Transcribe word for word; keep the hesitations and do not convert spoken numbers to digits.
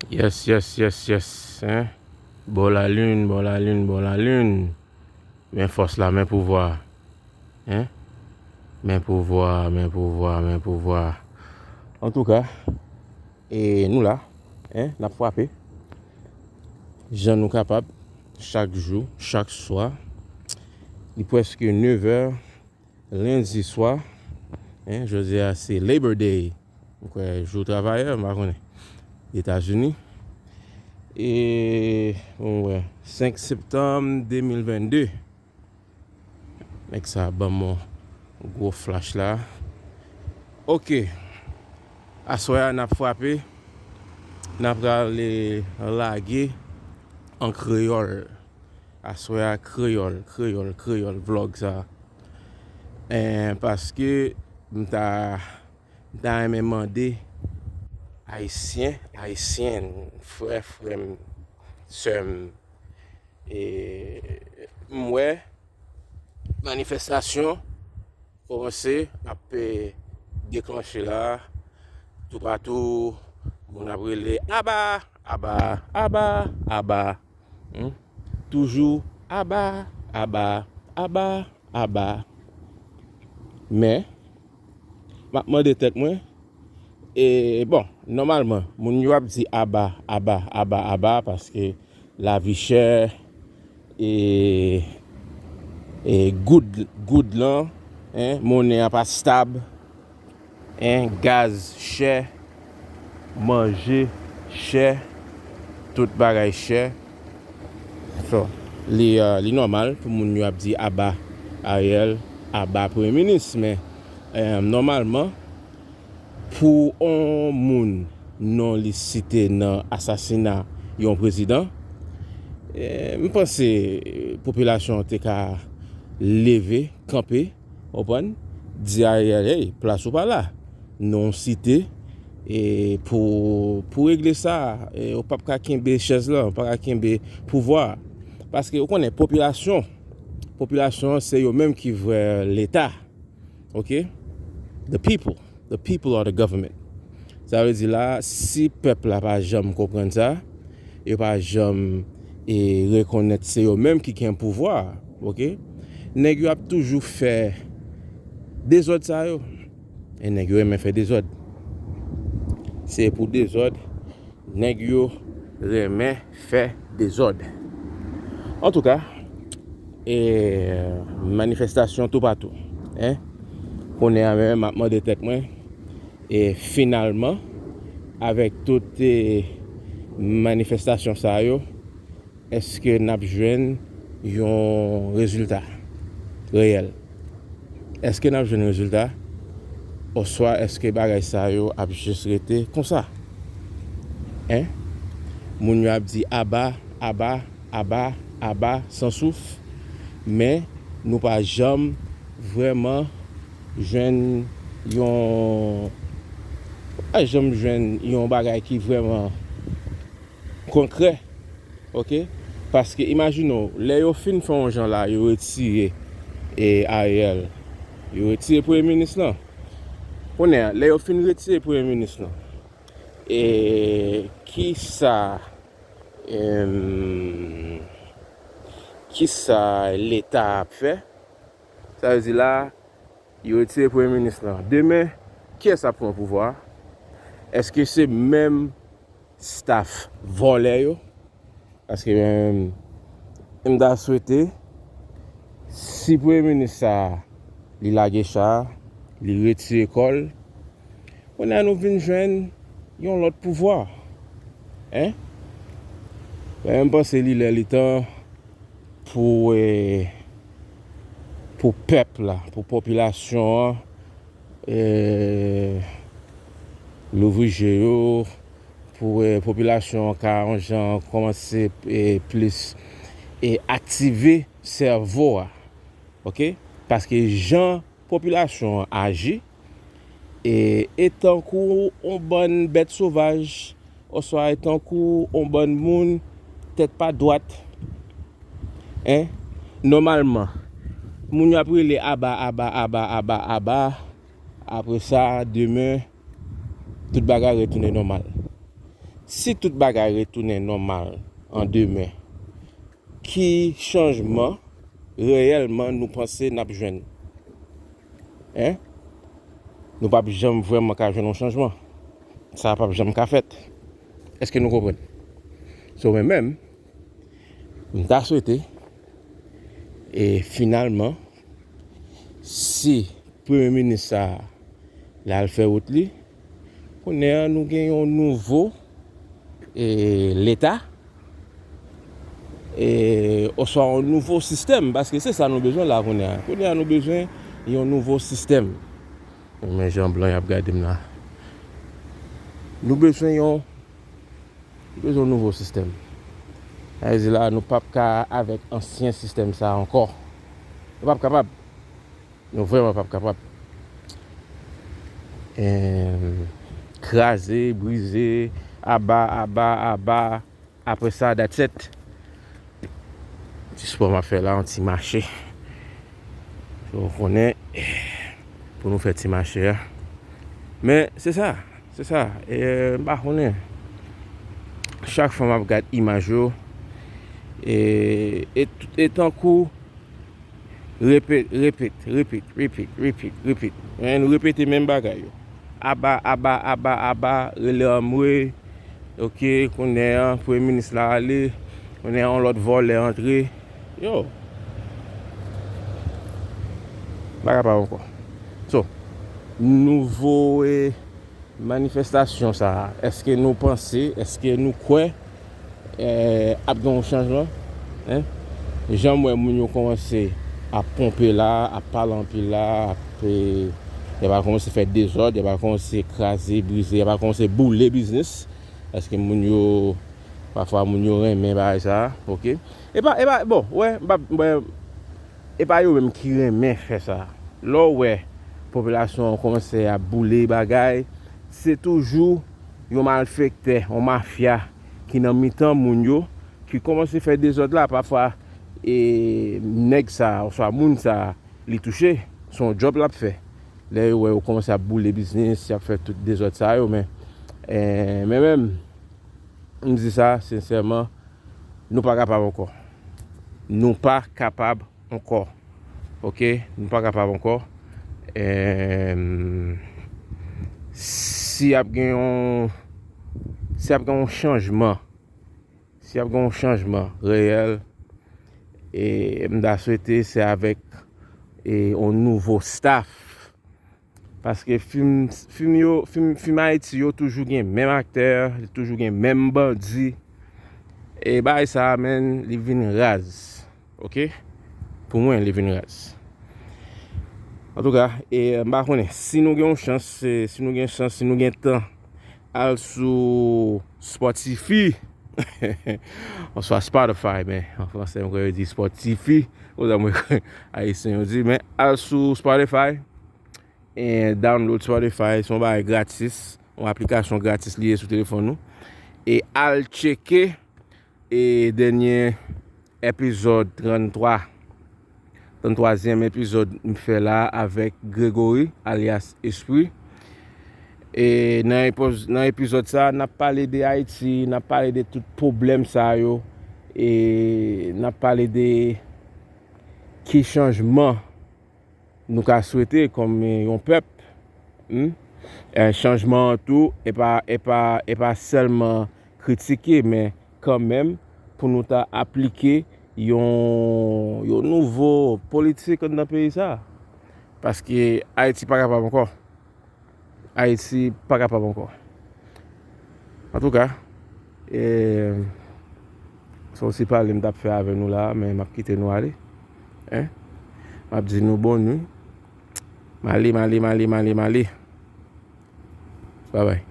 Yes, yes, yes, yes, hein. Bò lalin, bò lalin, bò lalin. Men fòs la, men pouvwa. Hein? Men pouvwa, men pouvwa, men pouvwa. Antouka, e nou la, hein, n ap frape. Jan nou kapab, chak jou, chak swa. Li prèske nevè, lendi swa, hein, jodi a se Labor Day. Mwen kwè jou travayè, m pa konnen. Etazini. E, mwen wè, senk septanm de mil vennde. Nèg sa ban m yon gwo flach la. Ok. Aswè a, n ap frape. N ap prale lage an kreyòl. Aswè a, kreyòl, kreyòl, kreyòl, vlòg sa. En, paske m ta, m ta renmen mande Ayisyen, Ayisyèn, frè, frè m, sè m, e, m wè manifestasyon kòmanse ap, e, deklanche la. Toupatou, moun ap rele, "Aba! Aba! Aba! Aba!" Hmm? Toujou, "Aba! Aba! Aba! Aba!" Men, m ap mande tèt mwen, e, bon, nòmalman, moun yo ap di, "Aba! Aba! Aba! Aba!" paske lavi chè, e, e goud, goud lan, en, monnen an pa stab, en, gaz chè, manje chè, tout bagay chè. So, li, e, li nòmal pou moun yo ap di, "Aba Ariel, aba Premye Minis." Men, e, nòmalman, pou yon moun non li site nan asasina yon prezidan, e, m panse popilasyon an te ka leve, kanpe, w konprann, di Ariel, "Hey, plas ou pa la. Non w site, e, pou, pou regle sa, e, ou p ap ka kenbe chèz la, ou pa ka kenbe pouvwa a." Paske ou konnen, popilasyon, popilasyon an se yo menm ki vrè Leta. Ok? The people. The people are the government. Sa vle di la, si pèp la pa janm konprann sa, yo pa janm, e, rekonèt se yo menm ki gen pouvwa a, ok? Nèg yo ap toujou fè dezòd sa yo. E nèg yo renmen fè dezòd. Se pou dezòd nèg yo renmen fè dezòd. Antouka, e, manifestasyon toupatou, en. Kounye a menm, m ap mande tèt mwen, e, finalman, avèk tout, e, manifestasyon sa yo, èske n ap jwenn yon rezilta reyèl? Èske n ap jwenn rezilta? Oswa èske bagay sa yo ap jis rete konsa? En? Moun yo ap di, "Aba, aba, aba, aba," san souf, men nou pa janm vrèman jwenn yon, pa janm jwenn yon bagay ki vrèman konkrè, ok? Paske imajine w, lè yo fin fè yon jan la, yo retire, e, Ariel, yo retire premye minis lan. Kounye a, lè yo fin retire premye minis lan, e, kisa, em, kisa Leta ap fè? Sa vle di la, yo retire premye minis lan. Demen, kiyès ap pran pouvwa a? Èske se menm staff vòlè yo? Paske, em, m ta swete, si premye minis sa a, li lage cha a, li retire kò l, kounye a nou vin jwenn yon lòt pouvwa. En? Men m panse li lè li tan pou, e, pou pèp la, pou popilasyon an, e, louvri je yo, pou, e, popilasyon an ka yon jan kòmanse, e, plis, e, aktive sèvo a. Ok? Paske jan popilasyon an aji, e, e tankou yon bann bèt sovaj, oswa e tankou yon bann moun tèt pa dwat. En? Nòmalman, moun yo ap rele aba, aba, aba, aba, aba. Apre sa, demen, tout bagay retounen nòmal. Si tout bagay retounen nòmal an demen, ki chanjman reyèlman nou panse n ap jwenn? Hein? Nou p ap janm vrèman ka jwenn yon chanjman. Sa p ap janm ka fèt. Èske nou konprann? So, mwen menm, m ta swete, e finalman, si premye minis sa a, l al fè wout li, kounye a nou gen yon nouvo, e, leta, e, oswa yon nouvo sistèm, paske se sa nou bezwen la kounye a. Kounye a nou bezwen yon nouvo sistèm. Men jan blan y ap gade m la. Nou bezwen yon, nou bezwen yon nouvo sistèm. Sa vle di la, nou p ap ka avèk ansyen sistèm sa a ankò. Nou p ap kapab. Nou vrèman p ap kapab. Em, kraze, brize, aba, aba, aba. Apre sa, that's it. Ti spò m ap fè la, yon ti mache. Ou konnen, pou nou fè ti mache a. Men, se sa, se sa. E, m pa konnen. Chak fwa m ap gad imaj yo, e, e, e tankou, repete, repete, repete, repete, repete, repete. Men nou repete menm bagay yo. Aba, aba, aba, aba, rele anmwe. Oke, kounye a, premye minis la ale. Kounye a, yon lòt vòlè antre. Yo. Pa kapab ankò. So, nouvo, e, manifestasyon sa a, èske nou panse, èske nou kwè, eh, ap gen yon chanjman? Hein? Jan m wè moun yo kòmanse ap ponpe la, ap pale anpil la, ap, eh, y ap kòmanse fè dezòd, y ap kòmanse kraze, brize, y ap kòmanse boule biznis. Paske moun yo, pafwa moun yo renmen bagay sa a, oke? E pa, e pa, bon, wè, m pa, wè, e pa yo menm ki renmen fè sa. Lè w wè popilasyon an kòmanse ap boule bagay, se toujou yon malfektè, yon mafya ki nan mitan moun yo, ki kòmanse fè dezòd la. Pafwa, e, nèg sa, oswa moun sa, li touche, se yon djòb l ap fè. Lè yo wè yo kòmanse ap boule biznis, y ap fè tout dezòd sa yo, men, e, men menm, m di sa sensèman, nou pa kapab ankò. Nou pa kapab ankò. Oke? Nou pa kapab ankò. Em, si ap gen yon, si ap gen yon chanjman, si ap gen yon chanjman reyèl, e m ta swete se avèk, e, yon nouvo staff. Paske fim, fim yo, fim, fim Ayiti yo toujou gen menm aktè, li toujou gen menm bandi. E bagay sa a, menm, li vin raz. Oke? Pou mwen, li vin raz. Antouka, e, m pa konnen. Si nou gen yon chans, e, si nou gen chans, si nou gen tan, al sou Spotify. Oswa Spotify, men an fransè, m kwè yo di Spotify. Konsa mwen kwè Ayisyen yo di, men al sou Spotify e download Spotify. Se yon bagay gratis, yon aplikasyon gratis li ye sou telefòn nou. E al tcheke e dènye epizòd tranntwa, tranntwazyèm epizòd m fè la avèk Gregory, alyas Espri. E nan epoz-, nan epizòd sa, n ap pale de Ayiti, n ap pale de tout pwoblèm sa yo, e n ap pale de ki chanjman nou ka swete kòm yon pèp. Hmm? E, chanjman an tou, e pa, e pa, e pa sèlman kritike, men kanmenm pou nou ta aplike yon, yon nouvo politik anndan peyi sa. Paske Ayiti pa kapab ankò. Ayiti pa kapab ankò. Antouka, e, se yon ti pale m t ap fè avè nou la, men m ap kite nou ale. Hein? M ap di nou bòn nwi. M ale, m ale, m ale, m ale, m ale. Babay.